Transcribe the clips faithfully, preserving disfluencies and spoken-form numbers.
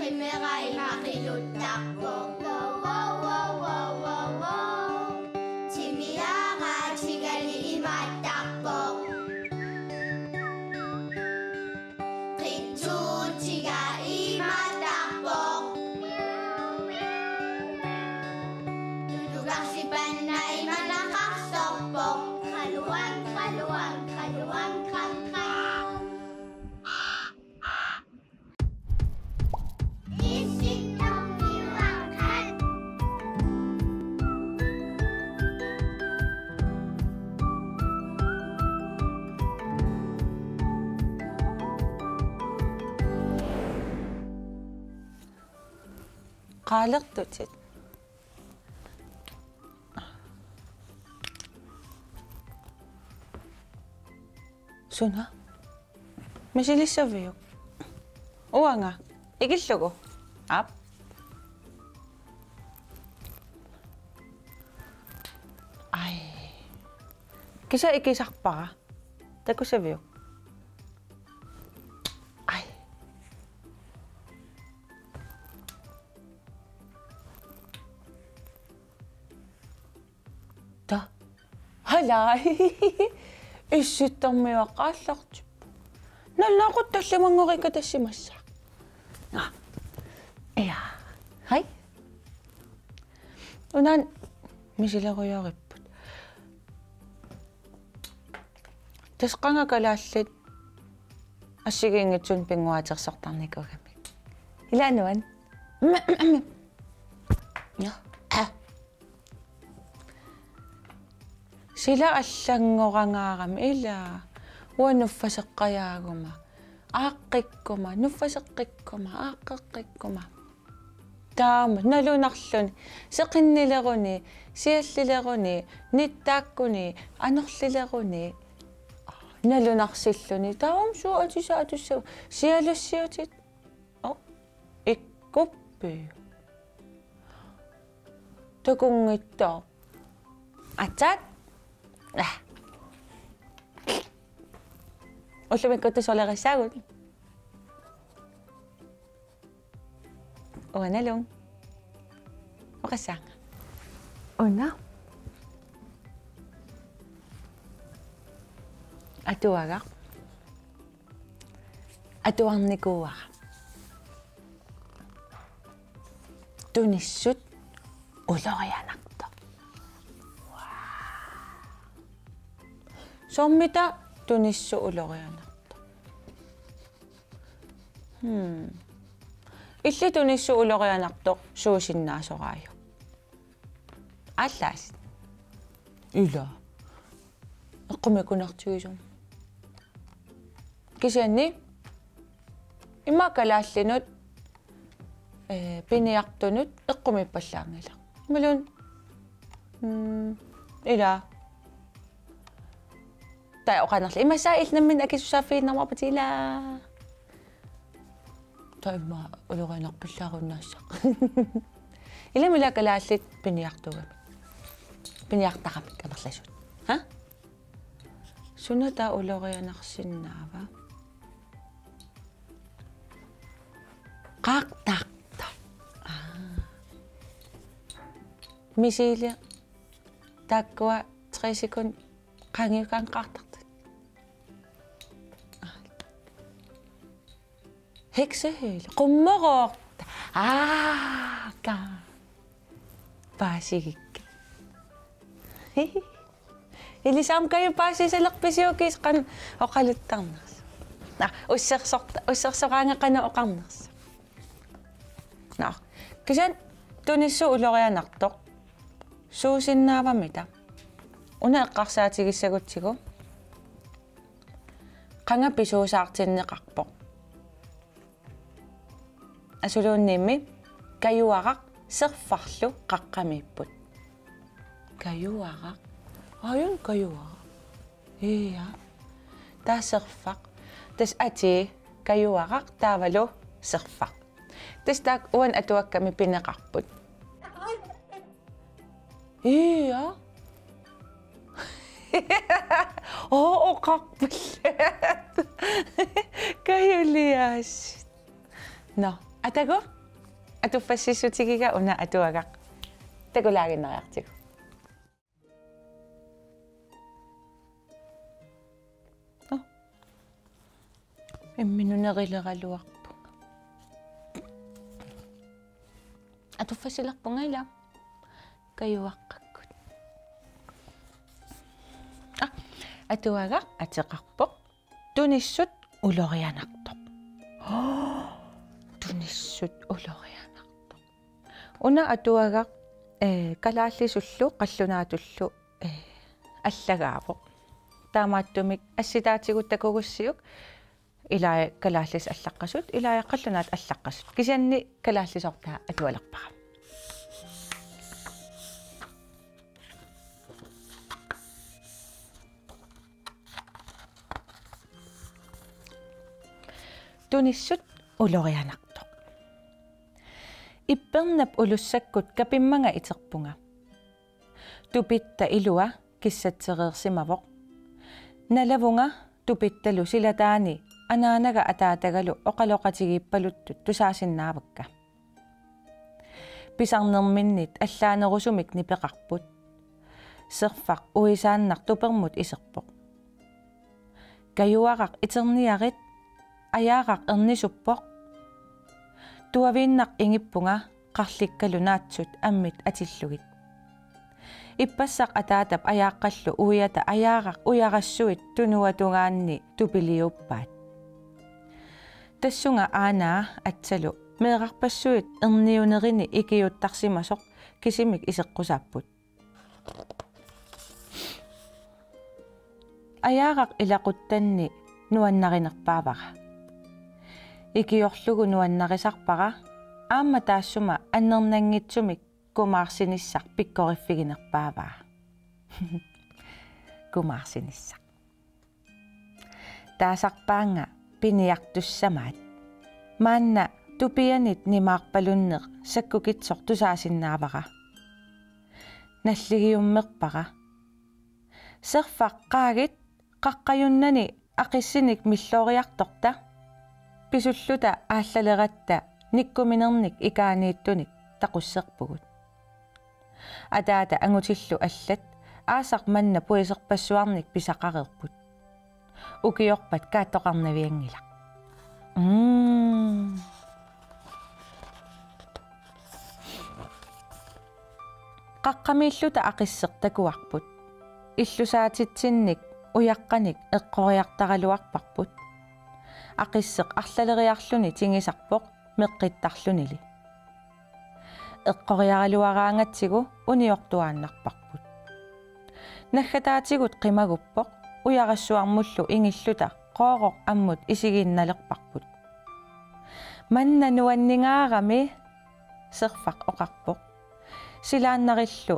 Imera imaqiluttarpoq. Wow, wow, wow, wow, wow, wow. Timiara tigali imaattarpoq. Qitsuutiga imaattarpoq. Tulugarsipanna imanaqarsorpoq. Qaluan, qaluan, qaluan, qan, qan. Qaalertutit. Suna? Misilissaviuk? Uanga. Ikillugu. Aap. Ai. Kisianni ikisarpara. Takussaviuk? Ai. Ta. Halai. Issittarmiuaqqat aallartippoq. Nalunaaquttut tallimanngoriikkatta tassimassaaq. Aa. Ja. Hej. Una misilerujooripput. Tassa qanga kalaallit assigiinngitsunik pinnguaatersortarnikuugamik. Ilaa nuann'. Ja. Sila allanngorangaarami ilaa. Uanga nuffaseqqajaaguma. Aaqqikkuma, nuffaseqqikkuma, aaqqeqqikkuma. Taama, nalunarluni, seqinnileruni, siallileruni, nittaakkuni, anorlileruni. Nalunarsilluni, taama suut atisat atussavat, sialissiatit. Oo, ikkuppiuk. Takunngittooq. Aatsaat. Aa. Ullumikkut tusolerissaagut. Uangalu. Oqassaanga. Una. Atuagaq. Atuarnikuuara. Tunissut ulorianartoq. Soormita tunissut ulorianartoq? Hmm. Illit tunissut ulorianartoq suusinnaasoraajuk? Aallaasit. Ilaa. Eqqumiikkunartigisumik. Kisianni ima kalaallinut, ee, piniartunut eqqumiippallaanngilaq. Imaluunniit, mm, ilaa. Taava oqaannarli. Imaassaaq illit nammineq akisussaaffigineqarpit ilaa. Taava immaqa ulorianarpillaarunnaassaaq. Ilami ilaa kalaallit piniartuugamik. Piniartaramik amerlasuut. Ha? Suna taava ulorianarsinnaava? Qaartartoq. Aa. Misili taakkua tre sekund qaangiukkaangat qaartartut. Heksehøl. Qummoroorta. Aa, ka. Paasigik. Ilisarmi Kaju paasisalerpisiuk, kiisa qanoq oqaluttarnersoq. Naa, ussersorta-, ussersoraangat qanoq oqarnersoq. Naa, kisianni tunissut ulorianartoq. Suusinnaavamita? Una eqqarsaatigissagutsigu. Qanga pisuusaartinneqarpoq. Asuluunniimmi Kajuaraq Serfarlu qaqqamiipput. Kajuaraq. Aajuna Kajuaraq. Ia. Taava Serfaq. Tassa atii Kajuaraq taavalu Serfaq. Tassa taakku uani atuakkami pineqarput. Ia. Oo, oqarpillat. Kajuliaasiit. Nå, atagu? Atuffassissutigiga una atuagaq takulaaginnariartigu. Nå. Imminut nerileraluarpunga. Atuffassilerpunga ila. Kajuaqqakkut. Ah, atuagaq ateqarpoq. Tunissut ulorianartoq. Tunissut ulorianartoq. Una atuagaq, eh, kalaallisullu qallunaatullu, eh, allagaavoq. Taamaattumik assitaatigut takugussiuk ilai kalaallisut allaqqasut, ilai qallunaatut allaqqasut. Kisianni kalaallisoortaa atualerpara. Tunissut ulorianartoq. Ippernap ulussakkut kapimmanga iterpunga. Tupitta ilua kissatsereersimavoq. Nalavunga tupittalu silataani anaanaga ataatagalu oqaloqatigiippaluttut tusaasinnaavakka. Pisarnerminnit allaanerusumik nipeqarput. Serfaq uisaannaq tupermut iserpoq. Kajuaraq iterniarit, ajaaraq ernisuppoq. Tuaviinnaq ingippunga qarlikkalu naatsut ammit atillugit. Ippassaq ataatap ajaaqqallu uiata ajaaraq ujarassuit tunuatungaanni tupiliuppaat. Tassunga aanaa atsalu meerarpassuit erniunerini ikiuuttarsimasoq kisimik iseqqusaapput. Ajaaraq ilaquttanni nuannarinerpaavara. Ikiorlugu nuannarisarpara aamma taassuma annernanngitsumik kumaarsinissaq pikkoriffiginerpaavaa. Kumaarsinissaq. Taasarpaannga piniartussamaat. Maanna tupianit nimaarpalunneq sakkukitsoq tusaasinnaavara. Nalligiummerpara. Serfaq qaagit qaqqajunnani aqissinik milloriartorta. Pisulluta aallaleratta nikkuminernik ikaaniittunik taqusserpugut. Ataata angutillu allat aasaq manna puiserpassuarnik pisaqareerput. Ukiorpat kaattoqarnavianngilaq. Mm. Qaqqamiilluta aqisseq takuarput. Illusaatitsinnik ujaqqanik eqqoriartaraluarparput. Aqisseq arlaleriarluni tingisarpoq meqqittarlunili. Eqqoriaraluaraangatsigu uniortuaannarparput. Naggataatigut qimaguppoq ujarassuarmullu ingilluta qooroq ammut isigiinnalerparput. Manna nuanningaarami, Serfaq oqarpoq. Silaannarillu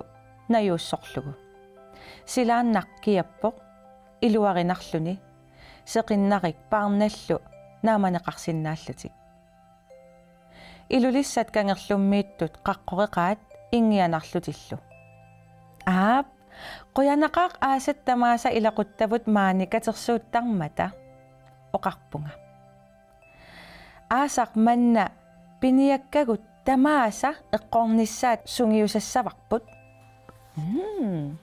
najuussorlugu. Silaannaq kiappoq iluarinarluni. Seqinnarik paarnallu naamaneqarsinnaallutik. Ilulissat kangerlummiittut qaqqoreqaat inngianarlutillu. Aap, qujanaqaaq aasat tamaasa ilaquttavut maani katersuuttarmata, oqarpunga. Aasaq manna piniakkagut tamaasa eqqornissaat sungiusassavarput. Mm.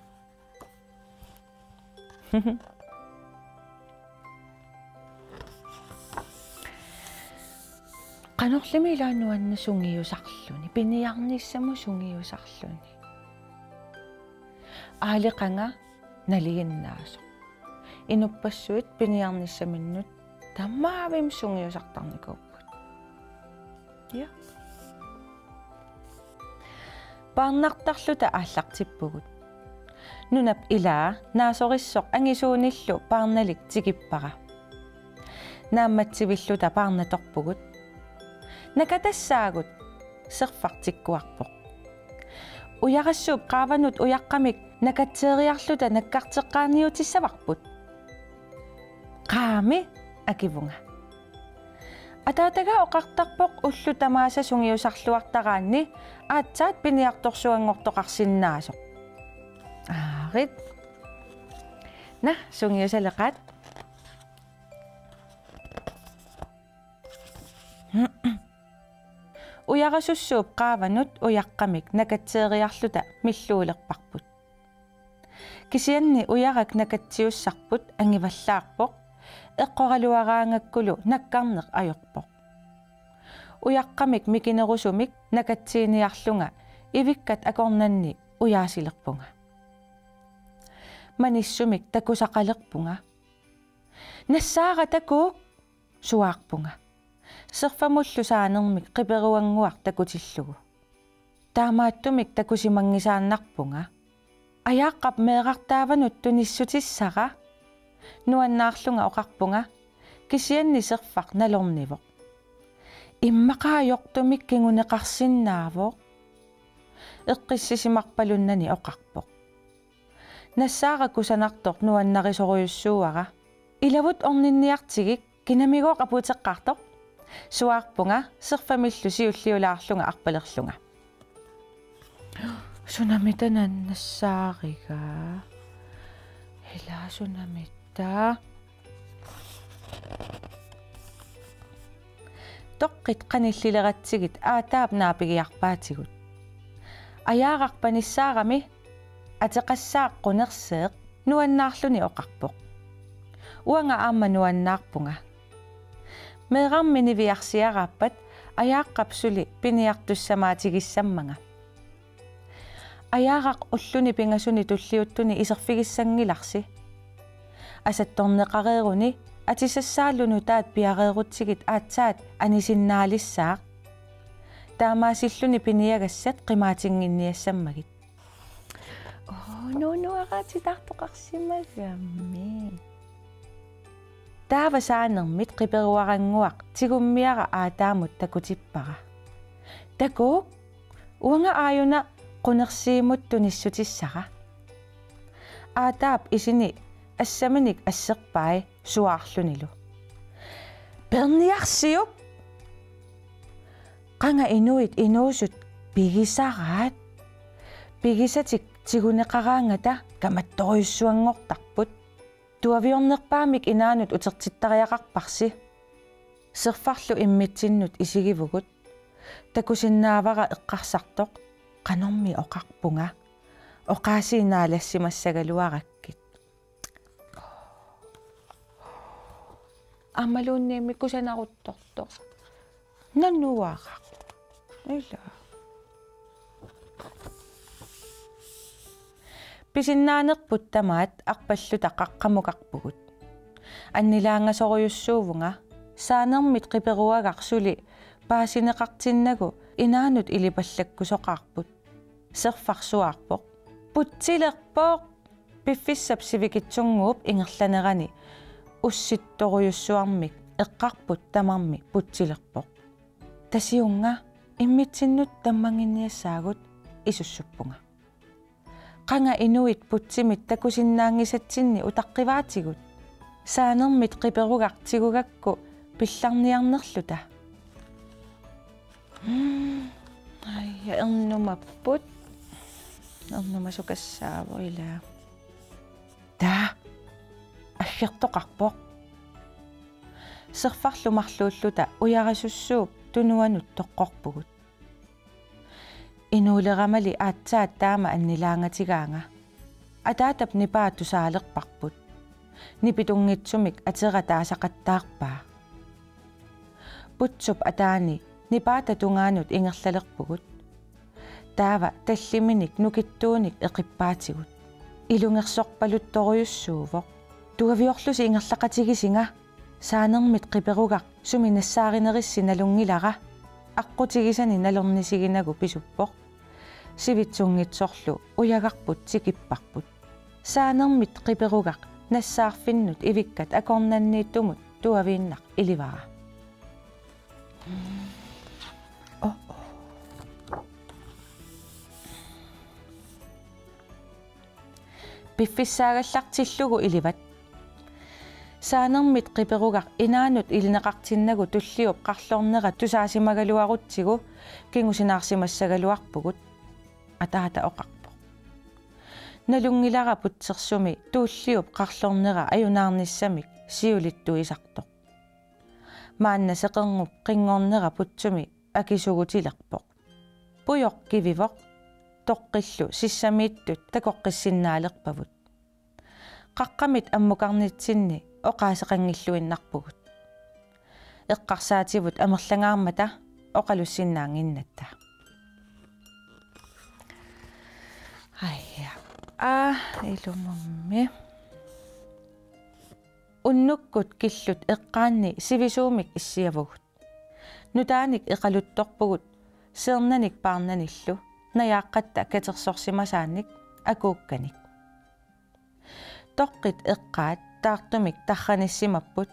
Qanorlimi ila nuanneq sungiusarluni, piniarnissamut sungiusarluni. Aaleqanga nalinginnaasoq. Inuppassuit piniarnissaminnut tamaavimmik sungiusartarnikuupput. Ja. Paarnartarluta aallartippugut. Nunap ilaa naasorissoq angisuunillu paarnalik tikippara. Naammatsivilluta paarnatorpugut. Nakatassaagut, Serfaq tikkuarpoq. Ujarassuup qaavanut ujaqqamik nakatseeriarluta nakkarteqqaarniutissavarput. Qaami, akivunga. Ataataga oqartarpoq ullut tamaasa sungiusarluartaraanni aatsaat piniartorsuanngortoqarsinnaasoq. Aarit. Naa, sungiusaleqaat. Ujarasussuup qaavanut ujaqqamik nakatseeriarluta milluulerparput. Kisianni ujarak nakatsiussarput angivallaarpoq, eqqoraluaraangakkulu nakkarneq ajorpoq. Ujaqqamik mikinerusumik nakatsiiniarlunga ivikkat akornanni ujaasilerpunga. Manissumik takusaqalerpunga. Nassaara, takuuk, suaarpunga. Serfamullu saanermik qiperuannguaq takutillugu. Taamaattumik takusimanngisaannarpunga. Ajaaqqap meerartaavanut tunissutissara, nuannaarlunga oqarpunga, kisianni serfaq nalornivoq. Immaqa ajortumik kinguneqarsinnaavoq, eqqissisimarpalunnani oqarpoq. Nassaara kusanartoq nuannarisorujussuuara. Ilavut orninniartigik, kinamigooq apuuteqqaartoq, suaarpunga serfamillu siulliulaarlunga arpalerlunga. Sunamita nassaariga? Ila sunamita? Toqqit qanillileratsigit aataap naapigiarpaatigut. Ajaaraq panissaarami, ateqassaaq qunerseeq, nuannaarluni oqarpoq. Uanga aamma nuannaarpunga. Meerarmi niviarsiaraappat ajaaqqap suli piniartussamaatigissammanga. Ajaaraq ulluni pingasuni tulliuttuni iserfigissanngilarsi. Asattorneqareeruni atisassaallu nutaat piareerutsigit aatsaat anisinnaalissaaq. Taamaasilluni piniagassat qimaatinnginniassammagit. Oo, nuunuaraatitaartoqarsimagami. Taava saanermit qiperuarannguaq tigummiara aataamut takutippara. Takuuk, uanga aajuna qunersiimut tunissutissara. Aataap isini assaminik asserpai suaarlunilu: Peerniarsiuk! Qanga inuit inuusut pigisaraat? Pigisatik tiguneqaraangata kamattorujussuanngortarput. Tuaviornerpaamik inaanut utertittariaqarparsi. Serfarlu immitsinnut isigivugut. Takusinnaavara eqqarsartoq, qanormi oqarpunga? Oqaasii naalassimassagaluarakkit. Aammaluunniimmi kusanaruttortoq. Nanuaraq. Ila. Pisinnaanerput tamaat arpalluta qaqqamukarpugut. Annilaangasorujussuuvunga, saanermit qiperuagaq suli paasineqartinnagu inaanut ilipallakkusoqaarput. Serfaq suaarpoq: Putsilerpoq! Piffissap sivikitsunnguup ingerlanerani ussittorujussuarmik eqqarput tamarmi putsilerpoq. Tasiunga, immitsinnut tammannginniassaagut, isussuppunga. Qanga inuit putsimit takusinnaanngisatsinni utaqqivaatigut. Saanermit qiperugaq tigugakku pillarniarnerluta. Mm, aja, ernumapput. Ernumasukassaavoq ila. Taa, aggertoqarpoq. Serfarlu marluulluta ujarasussuup tunuanut toqqorpugut. Inuuleramali aatsaat taama annilaangatigaanga. Ataatap nipaa tusaalerparput. Nipitunngitsumik atera taasaqattaarpaa. Putsup ataani nipaata tungaanut ingerlalerpugut. Taava talliminik nukittuunik eqippaatigut. Ilungersorpaluttorujussuuvoq. Tuaviorlusi ingerlaqatigisinga. Saanermit qiperugaq sumi nassaarinerissi nalunngilara. Aqqutigisani nalornisiginagu pisuppoq. Sivitsunngitsorlu ujagarput tikipparput. Saanermit qiperugaq nassaarfinnut ivikkat akornanniittumut tuaviinnaq ilivara. Oh, oh. Piffissaagallartillugu ilivat. Saanermit qiperugaq inaanut ilineqartinnagu tulliup qarlornera tusaasimagaluarutsigu kingusinaarsimassagaluarpugut, ataata oqarpoq. Nalunngilara putsersumi tulliup qarlornera ajunaarnissamik siulittuisartoq. Maanna seqernup qinngornera putsumi akisugutilerpoq. Pujoq kivivoq, toqqillu sissamiittut takoqqissinnaalerpavut. Qaqqamit ammukarnitsinni oqaaseqanngilluinnarpugut. Eqqarsaativut amerlangaarmata oqalussinnaannginnatta. Aja. Aa, ilumummi. Unnukkut killut eqqaanni sivisuumik issiavugut. Nutaanik eqaluttorpugut, seernanik paarnanillu, najaaqqatta katersorsimasaannik akuukkanik. Toqqit eqqaat taartumik tarranissimapput,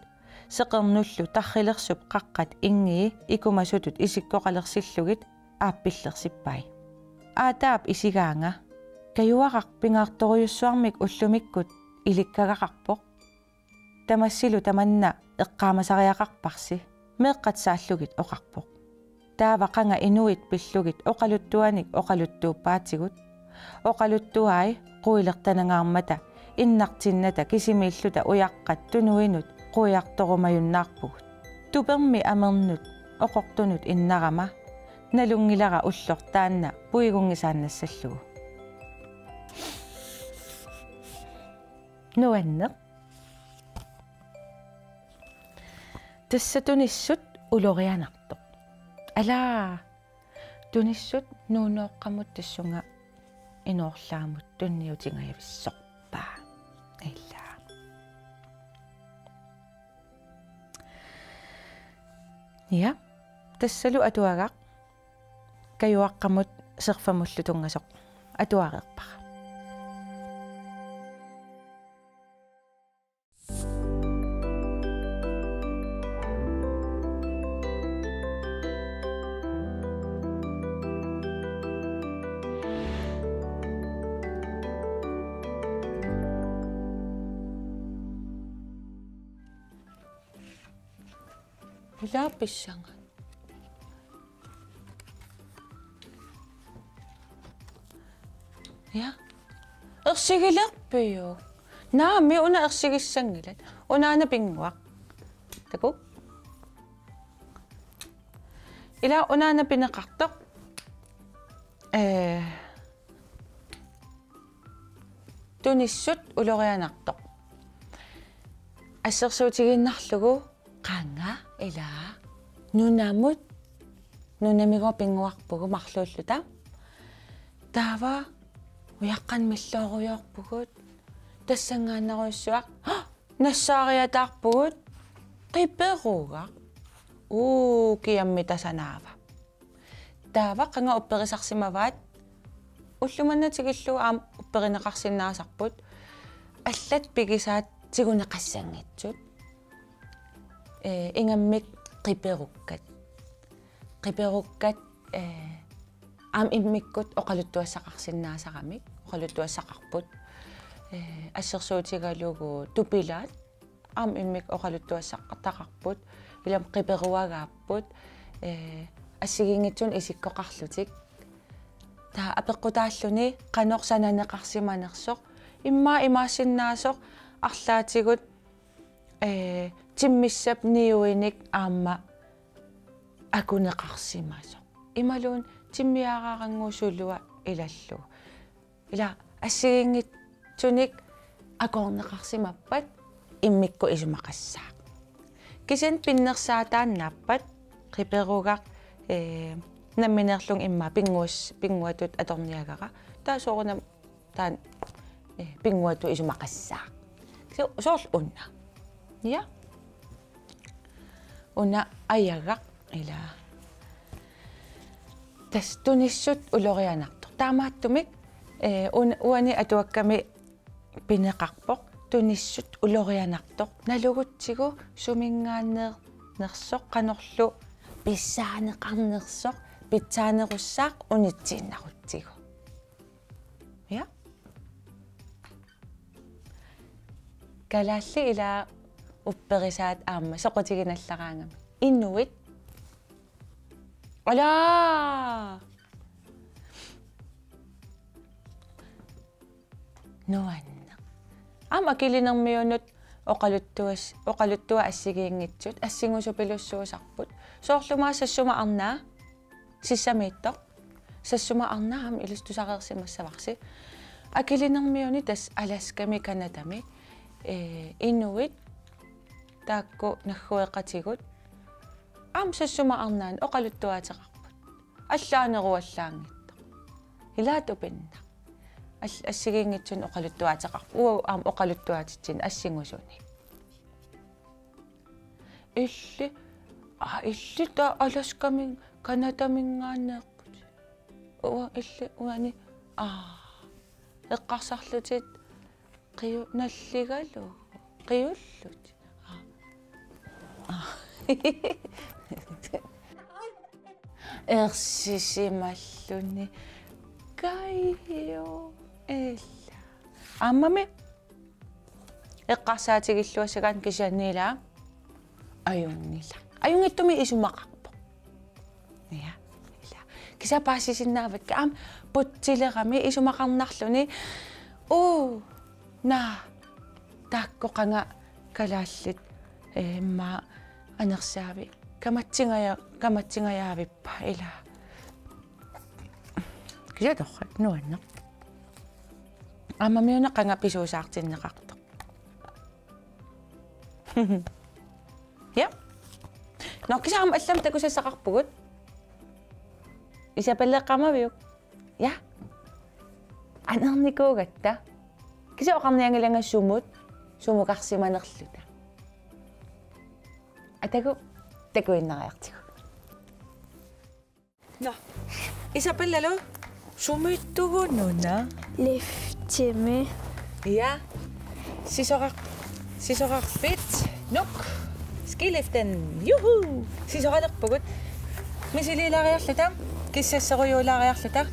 seqernullu tarrilersup qaqqat inngii ikumasutut isikkoqalersillugit aappillersippai. Aataap isigaanga: Kajuaraq pingaartorujussuarmik ullumikkut ilikkagaqarpoq. Tamassilu tamanna eqqaamasariaqarparsi, meeqqat saallugit oqarpoq. Taava qanga inuit pillugit oqaluttuanik oqaluttuuppaatigut. Oqaluttuai quilertanangaarmata innartinnata kisimiilluta ujaqqat tunuinut quiartorumajunnaarpugut. Tupermi amernut oqortunut innarama nalunngilara ulloq taanna puigunngisaannassallugu. Nuanneq. Tassa tunissut ulorianartoq. Alaa. Tunissut Nuunooqqamut tassunga inoorlaamut tunniutingajavissorpaa. Ila. Ja. Tassalu atuagaq Kajuaqqamut Serfamullu tunngasoq atuareerpara. Ila pissangat. Ja. Ersigilerpiuk? Naamik, una ersigissanngilat. Unaana pinnguaq. Takuuk. Ila unaana pineqartoq. Ee, tunissut ulorianartoq. Assersuutigiinnarlugu qanga ila nunamut, nunamigooq pinnguarpugut marluulluta. Taava ujaqqanik milloorujoorpugut. Tassanngaannarujussuaq nassaariataarpugut qiperugaq. Uu, kiammi tasanaava. Taava qanga upperisarsimavaat, ullumanna tikillugu aamma upperineqarsinnaasarput, allat pigisaat tiguneqassanngitsut. Ee, ingammik qiperukkat. Qiperukkat, ee, aamma immikkut oqaluttuassaqarsinnaasaramik, oqaluttuassaqarput. Ee, assersuutigalugu tupilaat, aamma immikkut oqaluttuassaqartaqarput, ilami qiperuagaapput, ee, assigiinngitsunik isikkoqarlutik. Taava apeqqutaalluni qanoq sananeqarsimanersoq, immaqa imaassinnaasoq arlaatigut, ee, timmissap niuinik aamma akuneqarsimasoq. Imaluunniit timmiaararannguup sulua ilallugu. Ila assigiinngitsunik akoorneqarsimappat immikkut isumaqassaaq. Kisianni pinnersaataannaappat qiperugaq, ee, nammineerlunga immaqa pinnguas-, pinnguatut atorniagara. Taava soorunami taanna, ee, pinnguatut isumaqassaaq. So-, soorlu una. Ja. Una ajagaq ila. Tassa tunissut ulorianartoq. Taamaattumik, ee, un-, uani atuakkami pineqarpoq tunissut ulorianartoq. Nalugutsigu suminngaanneernersoq qanorlu pissaaneqarnersoq pitsaanerussaaq unitsiinnarutsigu. Ja. Kalaallit ila upperisaat aamma soqutiginallaraangamik. Inuit. Alaa! Nuanneq. Aamma Akilinermiunut oqaluttuas-, oqaluttuat assigiinngitsut assingusupilussuusarput. Soorlu maani Sassuma Arnaa. Sissamiittoq. Sassuma arnaq aamma ilissi tusareersimassavarsi. Akilinermiuni tassa Alaskami Canadami. Ee, inuit taakku naggueqatigut. Aamma sassuma arnaani oqaluttuaateqarput. Allaaneruallaanngitsoq. Ilaa tupinnaq. Al-, assigiinngitsunik oqaluttuaateqarput. Uagut aamma oqaluttuaatitsinnik assingusuni. Illit, aa, illit taava Alaskamin-, Canadaminngaanneeqqutit. Uanga illit uani, aa, eqqarsarlutit qiu-, nalligalugu, qiullutit. Aa. Aa. Ersisimalluni. Kaio. Ila. Aammami eqqarsaatigilluassagaanni kisianni ila ajunngilaq. Ajunngitsumik isumaqarpoq. Ja, ila. Kisianni paasisinnaavakkit aamma putsilerami isumaqarnarluni. Uu, naa, taakku qanga kalaallit, ee, immaqa anersaavik. Kamatsingaja-, kamatsingajaavippa ila. Kisianni torrak nuanneq. Aammami una qanga pisuusaartinneqartoq. Ja. Nå, kisianni aamma allamik takusassaqarpugut. Isabella eqqaamaviuk? Ja. Anernikuugatta. Kisianni oqarnianngilanga sumut, sumukarsimanerluta. Atagu, takuinnariartigu. Nå. Isabellalu, sumiittugununa? Liftimi. Ja. Sisorar-, sisorarpit. Nuk. Skiliften. Juhu. Sisoralerpugut. Misiliilaariarluta. Kissasserujuulaariarluta.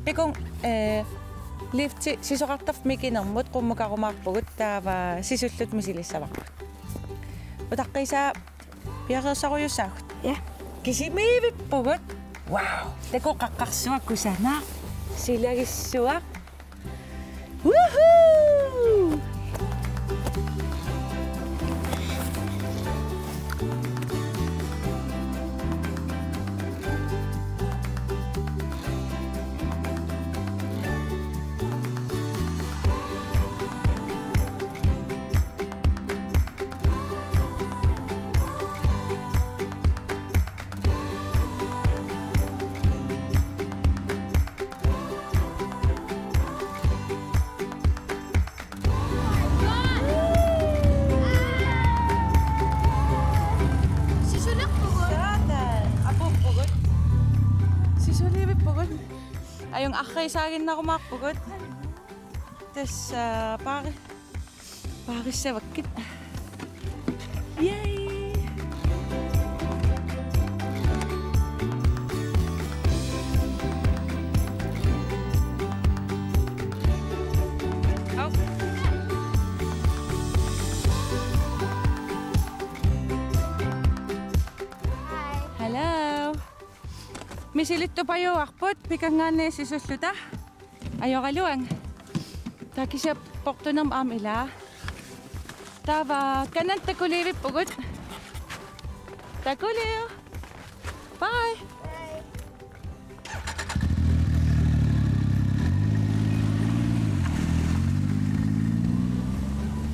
Pikun, eh, lifti sisorartarfik mikinermut qummukarumaarpugut taava sisulluta misilissavarput. Utaqqiisaa Piareersarujussuugut. Ja. Kisimiivippugut. Wow. Takuuk qaqqarsuaq kusanaq. Silagissuaq. Woohoo! Sisulerpugut. Saatan, apuuppugut. Sisuliivippugut. Ajunngilaq, arriisaaginnarumaarpugut. Tassa, paari-, paarissavakkit. Yay! Au. Hi. Hello. Misilittupajuarput pikanngaanniit sisulluta. Ajoraluarput. Taava kisianni portunermut aamma ilaa. Taava kanani takuliivippugut. Takuliu. Bye.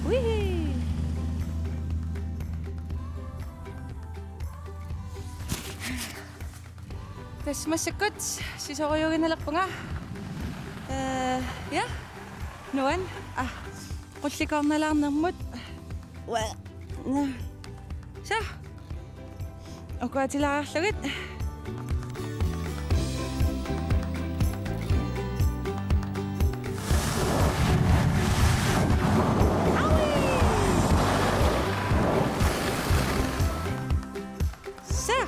Wee. Tassa massakkut sisorujuuginnalerpunga. Eh, ja. Nuann. Ah. Qullikoornalaarnermut. Ua. Na. Så. Ukuatilaarlugit. Aui. Så.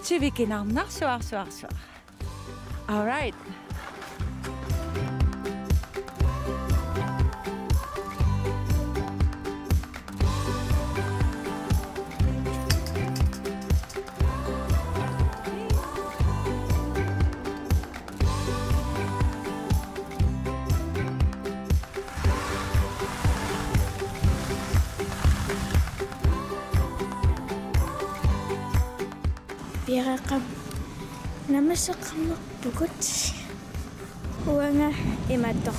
Tivikinarnarsuarsuarsuaq. All right. Piareeqqap-, Naammasseqqammerpugut uanga imaattoq.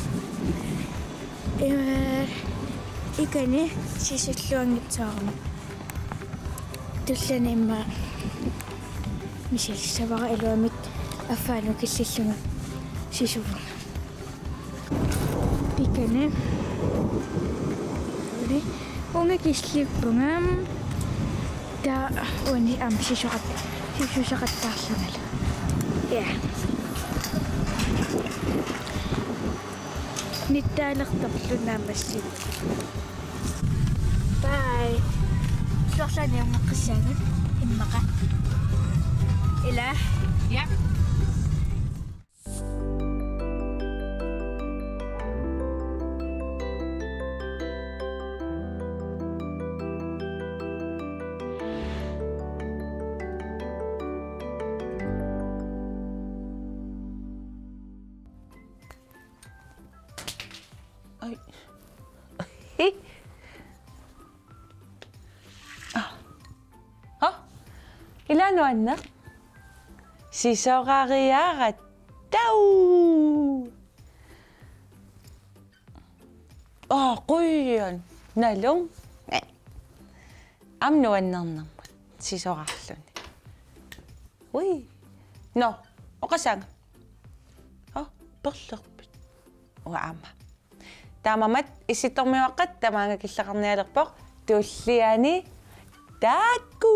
Ee, ikani sisulluanngitsoorama. Tulliani immaqa misilissavara iluamik affaanut killillunga sisuvunga. Ikani. Uani uunga killippunga. Taava uani aamma sisoqat-, sisusaqattaarlungalu. Ja. Nittaalertorlu naammassivugut. Bye. Soorlu aamma eqqissaagut immaqa. Ila. Ja. Ai. Ah. Hå? Ila nuanneq. Sisorariarattau. Aa, qujan. Nalung. Aamma nuannernermut. Sisorarluni. Ui. Nå, oqassaanga. Hå, perlerpit. Uanga aamma. Taamaammat Issittormiuaqqat tamaanga killeqarnialerpoq tulliani taakku.